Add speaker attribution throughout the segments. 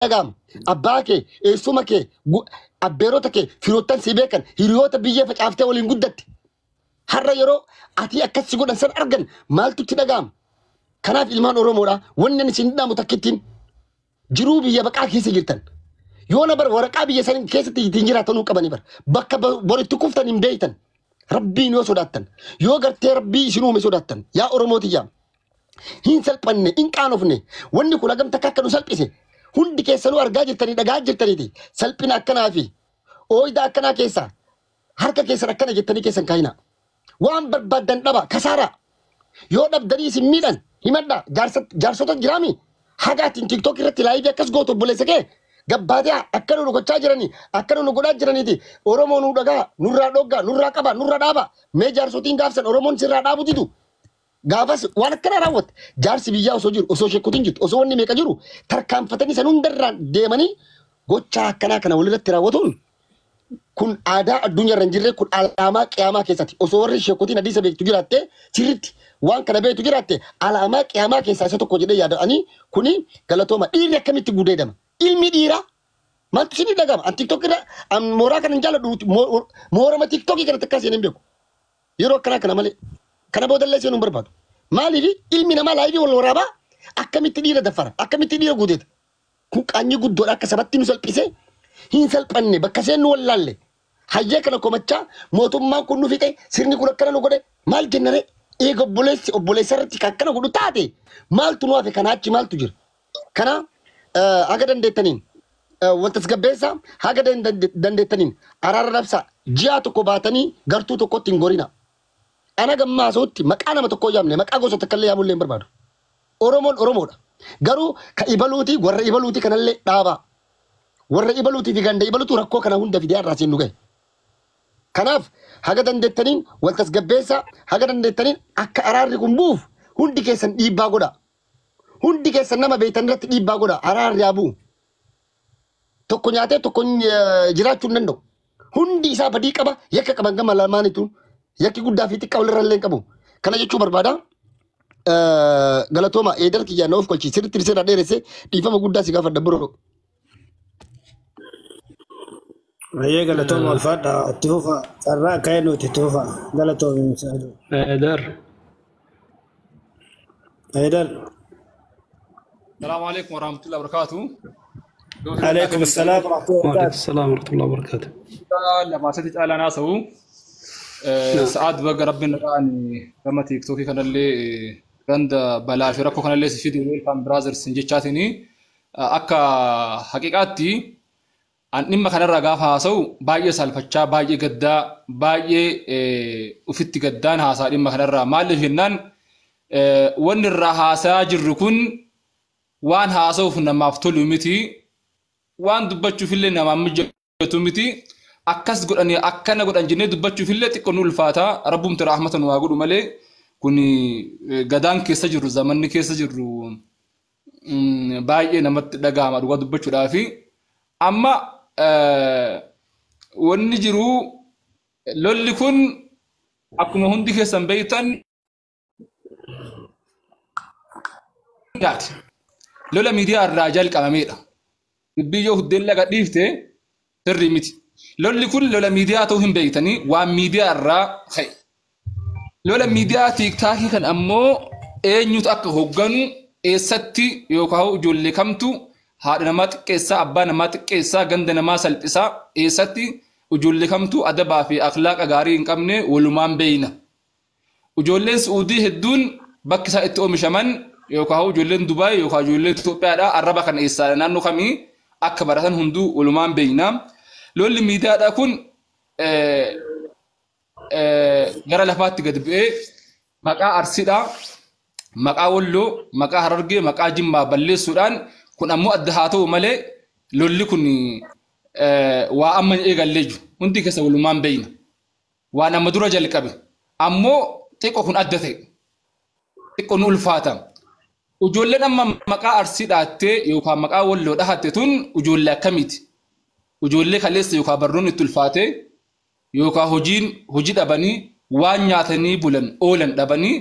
Speaker 1: dhaga'ama? Abbaa kee, eessuma kee, abbeerota kee, firoottan si beekan, hiriyoota biyyee facaaftee waliin guddatte. Har'a yeroo ati akkas si godhan san argan maaltu itti dhaga'ama? Kanaaf ilmaan Oromoodha wanni ani isin dhaamu takkittiin jiruu biyya baqaa keessa jirtan. Yoo na bar waraqaa biyya san keessatti ittiin jiraatanuu qabanii bar bakka boritti kuftan hin beektan. Rabbiin yoo sodaattan yoo gartee rabbii isin uume sodaattan yaa Oromoo tiyyaa hin salphanne hin qaanofne wanni kun hagam takka akka nu salphise hundi keessanuu argaa jirtanii dhagaa jirtaniiti salphina akkanaa fi ooyida akkanaa keessaa harka keessan akkana jettanii keessan kaayina. Waan barbaaddan dhaba kasaaraa. Yoo dhabdanii isin miidhan himadhaa jaarsota jiraami haga atiin TikTok irratti live akkas gootu obboleessa kee gabbaatee akka nu gochaa jiranii akka nu godhaa jiraniiti Oromoo nu dhagaa nurraa dhoggaa nurraa qaba nurraa dhaaba mee jaarsotiin gaafsan Oromoon sirraa dhaabu didu gaafas waan akkana raawwatte jaarsi biyyaa osoo jiru osoo shekkutiin jirtu osoo wanni meeqa jiru tarkaanfatanii san hundarraan deemanii gochaa akkanaa kana walirratti raawwatuun kun aadaa addunyaa irra hin jirre kun alaamaa qiyaamaa keessatti osoo warri sheekotiin hadiisa beektu jiraatte sirriitti waan kana beektu jiraatte alaamaa qiyaamaa keessaa isa tokko jedhee yaada'anii kuni galatooma dhiirri akkamitti gudeedama ilmi dhiiraa maaltu isin dhagama an tiktok irra an mooraa kana hin jaalladhu moorama tiktookii kanatti akkas hin beeku yeroo akkanaa kana malee kana boodallee seenuu hin barbaadu maaliif ilmi namaa live wal waraabaa akkamitti dhiira daffara akkamitti dhiira gudeeda kun qaanyii guddoodha akka sabatti nu salphise hin salphanne bakka seennu wallaalle hayyee kana komachaa mootummaan kun nu fixe sirni kun akkana nu godhe maal jennare eega obboleessi obboleessa irratti kan akkana godhu taate maaltu nu hafe kanaa achi maaltu jira kana haga dandeettaniin wal tasgabbeessa haga dandeettaniin araara labsaa ji'a tokko baatanii gartuu tokkotti hin gorina ana gammaa haasa'utti maqaa nama tokkoo yaamne maqaa gosa takka illee yaamullee hin barbaadu Oromoon Oromoodha garuu ka ibaluuti warra ibaluuti kanallee dhaabaa warra ibaluutii fi ganda ibaluutu rakkoo kana hunda fidee har'aa seen nu gahe. Kanaaf haga dandeettaniin wal tasgabbeessa haga dandeettaniin akka araarri kun bu'uuf hundi keessan dhiibbaa godha. Hundi keessan nama beektan irratti dhiibbaa godha araarri haa bu'u. Tokko nyaatee tokko jiraachuu hin danda'u. Hundi isaa badii qaba yakka qaban gama lamaanitu yakki guddaa fi xiqqaa walirra illee hin qabu. Kana jechuu barbaada. Galatooma eedar kiyyaa na of kolchi sirriitti sirraa dheeresse dhiifama guddaa si gaafadha biroo.
Speaker 2: Baay'ee galatooma ulfaadha itti fufa carraa akka nuti itti fufa galatoomii Saaduu.
Speaker 3: Haydar.
Speaker 2: Haydar.
Speaker 4: السلام عليكم ورحمة الله وبركاته.
Speaker 2: عليكم السلام ورحمة الله
Speaker 3: وعليكم
Speaker 2: وبركاته.
Speaker 3: السلام ورحمة الله وبركاته.
Speaker 4: لما سيتي تعالى ناسو
Speaker 3: نعم.
Speaker 4: سعاد بقى ربنا يعني لما تيك توكي كان اللي غند بلا في ركو كان اللي سيدي ويلكم براذرز سنجتشاتني أكا حقيقاتي أن نما كان الرجاف هاسو باقي سالفتشا باقي قدا باقي وفت قدان هاسا نما كان الرا مال فينان ون الرهاسا جركن waan haasa'uuf namaaf tolu miti waan dubbachuufillee namaaf mijatu miti akkas godhanii akkana godhan jennee dubbachuufillee xiqqoo nu ulfaata rabbumti rahmata nu haa godhu malee kun gadaan keessa jirru zamanni keessa jirru baay'ee namatti dhaga'ama dhugaa dubbachuudhaafi amma wanni jiru lolli kun akkuma hundi keessan beektan lola miidiyaa irraa jalqabameedha. Dubbii yoo huddeen laga dhiifte sirrii miti. Lolli kun lola miidiyaa ta'uu hin beektanii waan miidiyaa irraa ka'e. Lola miidiyaa tiiktaakii kan ammoo eenyutu akka hoogganu eessatti yookaan ijoollee kamtu haadha namaa xiqqeessaa abbaa namaa xiqqeessaa ganda namaa salphisaa eessatti ijoollee kamtu adabaa fi akhlaaqa gaarii hin qabne walumaan beeyna. Ijoolleen Suudii hedduun bakki isaa itti oomishaman yookaan ijoolleen Dubaay yookaan ijoolleen Itoophiyaadha arraba kana eessaa naannoo kamii akka baratan hunduu walumaan beeyna. Lolli miidiyaadha kun gara lafaatti gad bu'ee maqaa Arsiidhaa, maqaa Walloo, maqaa Harargee, maqaa Jimmaa balleessuudhaan kun ammoo adda haa ta'u malee lolli kun waa amma eegallee jiru. Hundi keessa walumaan beeyna. Waan amma dura jalqabe. Ammoo xiqqoo kun adda ta'e. Xiqqoo nu ulfaata. Ijoolleen amma maqaa Arsii dhaattee yookaan maqaa Walloo dhahatte tun ijoollee akkamiiti? Ijoollee kaleessa yookaan barnoonni itti ulfaate yookaan hojiin hojii dhabanii waan nyaatanii bulan oolan dhabanii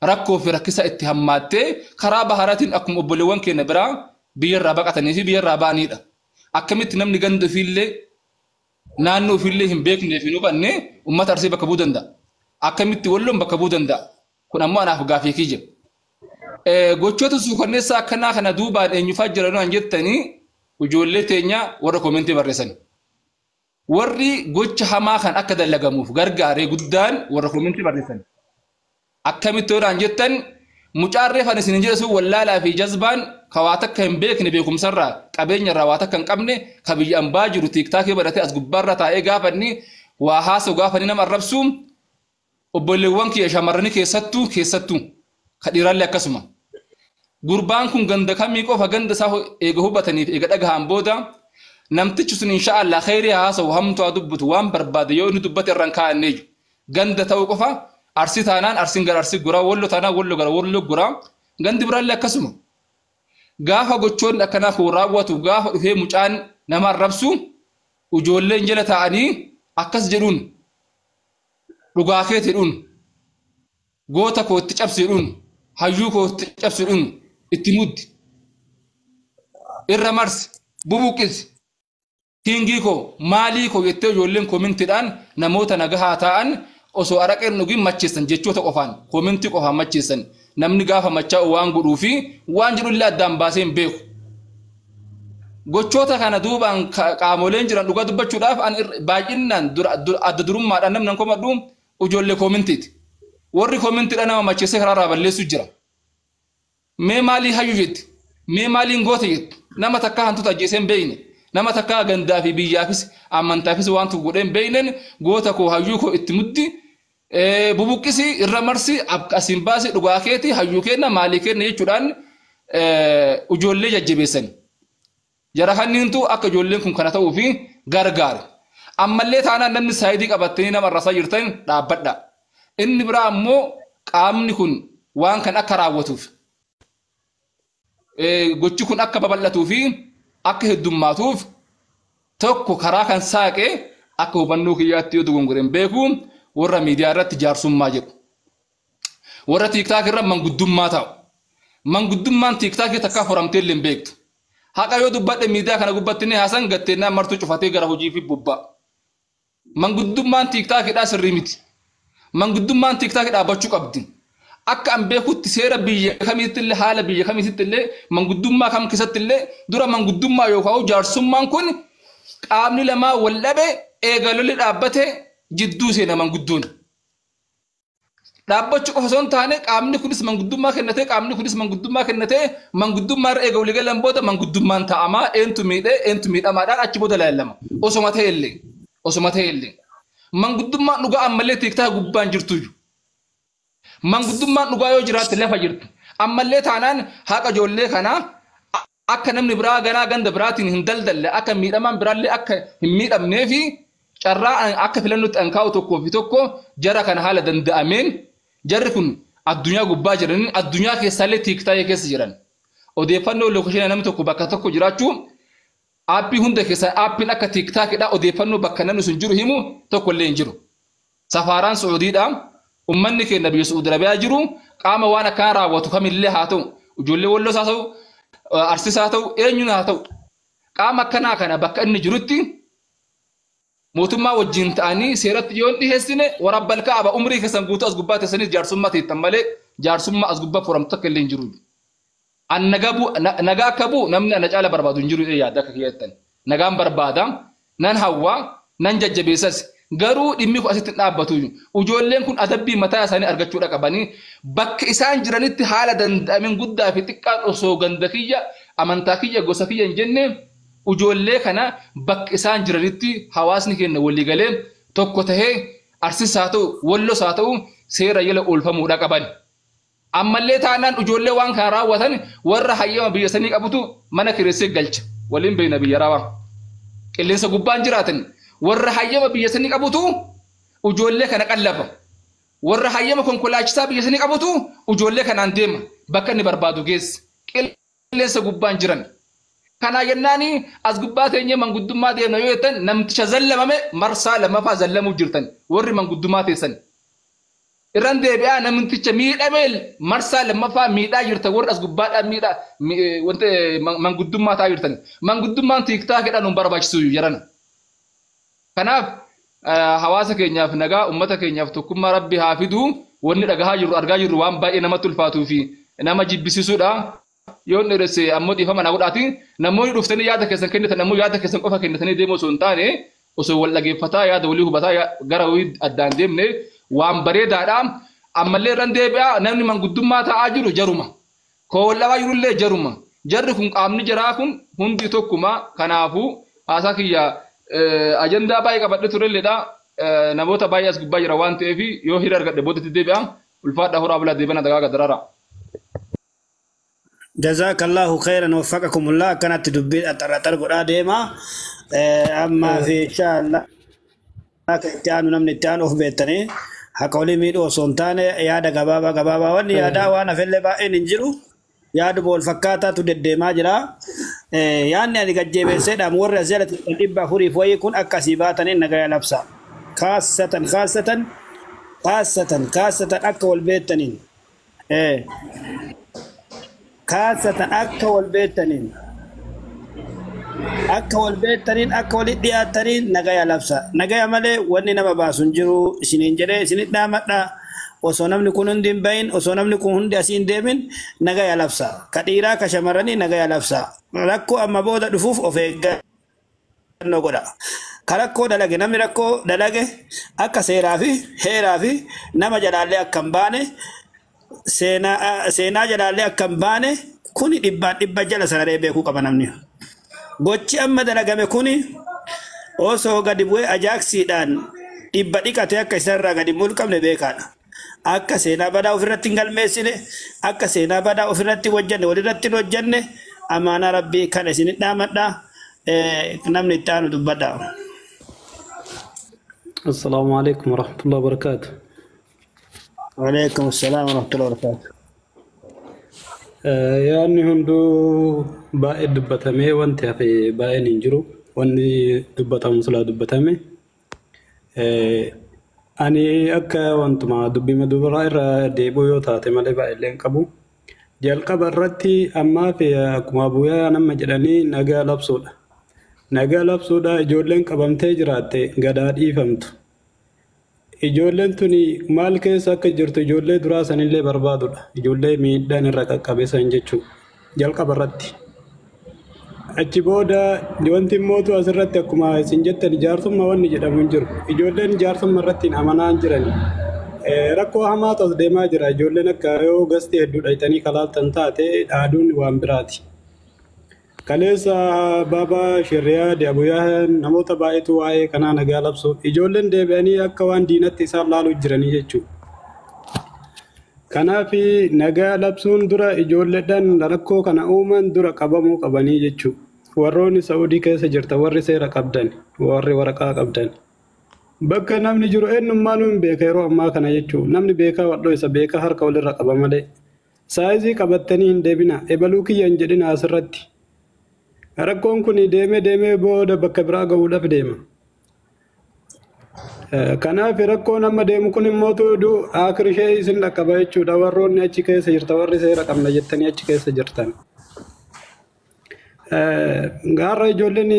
Speaker 4: rakkoo fi rakkisa itti hammaattee karaa baharaatiin akkuma obboleewwan keenya biraa Biyyarraa baqatanii fi biyyarraa ba'anidha. Akkamitti namni ganda ofiillee naannoo ofiillee hin beeknee fi hin hubanne uummata Arsii bakka bu'uu danda'a? Akkamitti Walloon bakka bu'uu danda'a? Kun ammoo anaaf gaafii kiyya. Gochoota suukanneessaa akkanaa kana duubaan eenyufaa jiran waan jettanii ijoollee teenya warra koomentii barreessan. Warri gocha hamaa kan akka dalagamuuf gargaaree guddaan warra koomentii barreessan. Akkamitti yoodhaan jettan mucaan reefan isin jedhe sun wallaalaa fi jazbaan ka waa takka hin beekne beekumsarraa qabeenyarraa waa takka hin qabne ka biyya ambaa jiru tiiktaakii baratee as gubbaarra taa'ee gaafanni waa haasa'u gaafanni nama arrabsu obboleewwan kiyya shamarranii keessattuu ka dhiiraallee akkasuma. Gurbaan kun ganda kamii qofa ganda isaa eega hubataniif eega dhagahan booda namtichi sun insha Allah khayrii haasa'u hamtuu haa dubbatu waan barbaade yoo inni dubbate irraan kaa'annee jiru. Ganda ta'uu qofa Arsii taanaan Arsiin gara Arsii guraa, Walloo taanaan Walloo gara Walloo guraa, gandi biraallee akkasuma. Gaafa gochoonni akkanaa kun raawwatu gaafa dhufee mucaan nama arrabsu ijoolleen jala taa'anii akkas jedhuun dhugaa keeti jedhuun goota kootti cabsi jedhuun hayyuu kootti cabsi jedhuun itti muddi irra marsi bubuqqisi kiingii koo maalii koo jettee ijoolleen koomentiidhaan namoota nagahaa ta'an osoo araqeen dhugin macheessan jechoota qofaan koomentii qofaan macheessan namni gaafa machaa'u waan godhuu fi waan jedhullee addaan baasee hin beeku. Gochoota kana duubaan qaamoleen jiran dhugaa dubbachuudhaaf baay'inaan adda durummaadhaan namni nan komadhu ijoollee koomentiiti. Warri koomentiidhaan nama macheessee karaarraa balleessu jira. Mee maalii hayyu jetti? Mee maaliin goota jetti? Nama takkaa hantuuta ajjeesee hin beekne. Nama takkaa gandaa fi biyyaafis amantaafis waan tokko godhee hin beekneen goota koo hayyuu koo itti muddi. Bubuqqisi irra marsi asiin baasi dhugaa keeti hayyuu kenna maalii kenna jechuudhaan ijoollee jajjabeessan. Jara kanniintu akka ijoolleen kun kana ta'uu fi gargaara. Ammallee taanaan namni saayidii qabattanii nama arrasaa jirtan dhaabbadha. Inni biraa ammoo qaamni kun waan kan akka raawwatuuf gochi kun akka babal'atuu fi akka heddummaatuuf tokko karaa kan saaqee akka hubannoo kiyyaatti yoo dogongoreen beeku warra miidiyaa irratti jaarsummaa jedhu. Warra tiiktaak irra manguddummaa ta'u. Manguddummaan tiiktaakii takkaa furamtee illee hin beektu. Haqa yoo dubbadhe miidiyaa kana gubbatti ni haasan gatteenaa martuu cufatee gara hojii fi bobbaa. Manguddummaan tiiktaakiidhaa sirrii miti. Manguddummaan tiiktaakii dhaabbachuu qabdi. Akka an beekutti seera biyya kamiitti illee haala biyya kamiitti illee manguddummaa kam keessatti illee dura manguddummaa yookaan jaarsummaan kun qaamni lamaa wal dhabe eega lolli dhaabbate jidduu seena manguddoon. Dhaabbachuu qofa osoo hin taane qaamni kunis manguddummaa kennatee qaamni kunis manguddummaa kennatee manguddummaa irra eega walii galan booda manguddummaan taa'amaa eentu miidhee eentu miidhamaadhaan achi booda laalama. Osoma ta'e illee osoma ta'e illee. Manguddummaan dhugaa ammallee tiiktaa gubbaan jirtuyyuu. Manguddummaan dhugaa yoo jiraatte lafa jirtu. Ammallee taanaan haqa ijoollee kanaa akka namni biraa ganaa ganda biraatiin hin daldalle akka miidhamaan biraallee akka hin miidhamnee fi carraa akka filannootti an kaa'u tokkoo fi tokko jara kana haala danda'ameen jarri kun addunyaa gubbaa jiranii addunyaa keessaallee tiiktaayee keessa jiran. Odeeffannoo lookashinaa namni tokko bakka tokko jiraachuu aappii hunda keessaa aappiin akka tiiktaakiidhaa odeeffannoo bakka namni sun jiru himu tokko illee hin jiru. Safaaraan Su'uudiidhaa ummanni keenya biyya Su'uudi Arabiyaa jiru qaama waan akkanaa raawwatu kamillee haa ta'u ijoollee Walloos haa ta'u Arsiis haa ta'u eenyuun haa ta'u qaama akkanaa kana bakka inni jirutti mootummaa wajjin ta'anii seeratti yoo hin dhiheessine warabbal kaaba umrii keessan guutuu as gubbaa teessanii jaarsummaa teettan malee jaarsummaa as gubbaa furamtu takka illee hin jiru. An nagaa akka bu'u namni ana caala barbaadu hin jiru yaadda akka kiyyattan. Nagaan barbaada nan hawwaa nan jajjabeessas garuu dhimmi kun asitti hin dhaabbatu. Ijoolleen kun adabbii mataa isaanii argachuudha qabanii bakka isaan jiranitti haala danda'amin guddaa fi xiqqaan osoo ganda kiyya amantaa kiyya gosa kiyya hin jenne ijoollee kana bakka isaan jiranitti hawaasni keenya waliigalee tokko tahee Arsis haa ta'u Wallos haa ta'u seera jala oolfamuudha qaban. Ammallee taanaan ijoollee waan kana raawwatan warra hayyama biyya sanii qabutu mana kireessee galcha. Waliin beekna biyya raawaa. Qilleensa gubbaan jiraatan warra hayyama biyya sanii qabutu ijoollee kana qallaba. Warra hayyama konkolaachisaa biyya sanii qabutu ijoollee kanaan deema bakka inni barbaadu geesse. Qilleensa gubbaan jiran. Kanaa jennaani as gubbaa teenyee manguddummaa deemna yoo jettan namticha zallamame marsaa lammaffaa zallamuuf jirtan warri manguddummaa teessan. Irraan deebi'aa namticha miidhamee marsaa lammaffaa miidhaa jirta warra as gubbaadhaan miidhaa wanta manguddummaa ta'aa jirtan. Manguddummaan tiiktaakiidhaan nu barbaachisu jarana. Kanaaf hawaasa keenyaaf nagaa uummata keenyaaf tokkummaa rabbi haa fiduu wanni dhagahaa jirru argaa jirru waan baay'ee namatti ulfaatuu fi nama jibbisiisuudha. Yoo inni dheeresse ammoo dhiifama naa godhaati. Namoonni dhuftanii yaada keessan kennitan ammoo yaada keessan qofa kennitanii deemuu osoo hin taane osoo wal dhageeffataa yaada walii hubataa gara walii addaan deemne waan bareedaadha. Ammallee irraan deebi'aa namni manguddummaa taa'aa jiru jaruma. Koollabaa jirullee jaruma. Jarri kun qaamni jaraa kun hundi tokkuma. Kanaafuu haasaa kiyya ajandaa baay'ee qabadhe turelleedha. Namoota baay'ee as gubbaa jira waan ta'eef yoo hiriira argadhe boodatti deebi'a. Ulfaadha horaa bulaa deebana dagaaga daraara.
Speaker 2: جزاك الله خيرا وفقكم الله كانت تدبي أتر قرآن ديما أما في إن شاء الله كان نمني تان أوف بيتني حقولي ميد وسلطان يا دا غبابا غبابا وني يا دا وانا في اللي باين انجلو يا دبول فكاتا تدد ما جرا يعني أنا قد جيب سيد أمور زالت الإبا خوري فوي كون أكاسيباتني نجا لبسا خاصة خاصة خاصة خاصة أكول بيتنين خاصة أكول بيتنين أكول بيتنين أكول دياتنين نجايا لبسا نجايا مالي وني نما باسنجرو سنين سنين نامتنا وصنم نكون دين بين وصنم نكون هندي أسين ديمين نجايا لبسا كثيرا كشمرني نجايا لبسا ركو أما بودا دفوف أوفيج نقولا كركو دلعه نمي ركو دلعه أكسيرافي هيرافي نما جلالة كمبانه seenaa jalaallee akka hin baane kuni dhibbaan dhibba jala sararee beekuu qaba namni. Gochi amma dalagame kuni osoo gadi bu'ee ajaaksiidhaan dhibba dhiqatee akka isarraa gadi mulqamne beekaadha. Akka seenaa badaa ofirratti hin galmeessine, akka seenaa badaa ofirratti hojjenne, walirratti hin hojjenne amaanaa rabbii kana isin dhaamadha. Namni itti aanu dubbadha.
Speaker 3: Assalaamu alaikum warahmatullahi wabarakaatuh.
Speaker 2: وعليكم السلام ورحمة الله وبركاته.
Speaker 3: Yaadni hunduu baay'ee dubbatamee wanti hafe baay'een hin jiru. Wanni dubbatamu silaa dubbatame. Ani akka wantuma dubbima dubaraa irra deebi'u yoo taate malee baay'ee hin qabu. Jalqaba irratti ammaa fi akkuma bu'aa nama jedhanii nagaa labsuudha. Nagaa labsuudha ijoolleen qabamtee jiraatte gadaa dhiifamtu. Ijoolleen tuni maal keessa akka jirtu ijoollee duraa sanillee barbaadudha. Ijoollee miidhaan irra qaqqabeessan jechuudha. Jalqaba irratti. Achi booda wanti mootu asirratti akkuma isin jettan jaarsummaa wanni jedhamu hin jiru. Ijoolleen jaarsummaa irratti hin amanaa hin jirani. Rakkoo hamaatu as deemaa jira. Ijoolleen akka yoo gasti hedduu dhayitanii kalaaltan taate dhaaduun waan biraati. Kaleessa baabaa Shirriyaa Abuyaa namoota baay'eetu waa'ee kanaa nagaa labsu. Ijoolleen deebi'anii akka waan diinatti isaan laaluu jiranii jechuudha. Kanaaf nagaa labsuun dura ijoolleedhaan rakkoo kana uuman dura qabamuu qabanii jechuudha. Warroonni Saa'udii keessa jirtan warri seera qabdan warri waraqaa qabdan. Bakka namni jiru eenyummaa nu hin beeka yeroo ammaa kana jechuudha. Namni beekaa wadhoo isa beekaa harka walirra qaba malee. Saayizii qabattanii hin deebina. Ebaluu kiyya hin jedhina asirratti. Rakkoon kun deemee deemee booda bakka biraa gahuudhaaf deema. Kanaaf rakkoon amma deemu kun immoo akir ishee isin dhaqqaba jechuudha. Warroonni achi keessa jirtan warri seera qabna jettanii achi keessa jirtan. Gaarra ijoolleen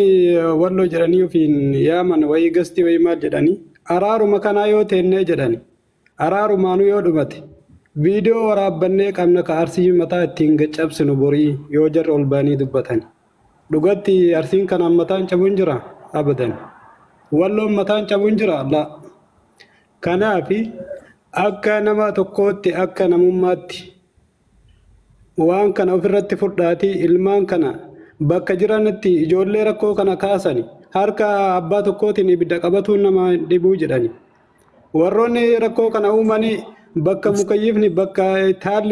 Speaker 3: walloo jedhanii ofiin yaaman wayii gastii wayii maal jedhanii araaruma kanaa yoo teennee jedhani araarumaanuu yoo dhumate viidiyoo waraabbannee qabna ka arsii mataa ittiin gaccabsinu borii yoo jarri ol ba'anii dubbatan. Dhugatti arsiin kanaan mataan cabuun jira abadan. Walloon mataan cabuun jira la. Kanaaf akka nama tokkootti akka namummaatti waan kana ofirratti fudhaatii ilmaan kana bakka jiranitti ijoollee rakkoo kana kaasani harka abbaa tokkootiin ibidda qabatuun nama dhibuu jedhani. Warroonni rakkoo kana uumanii bakka mukayyifni bakka taalli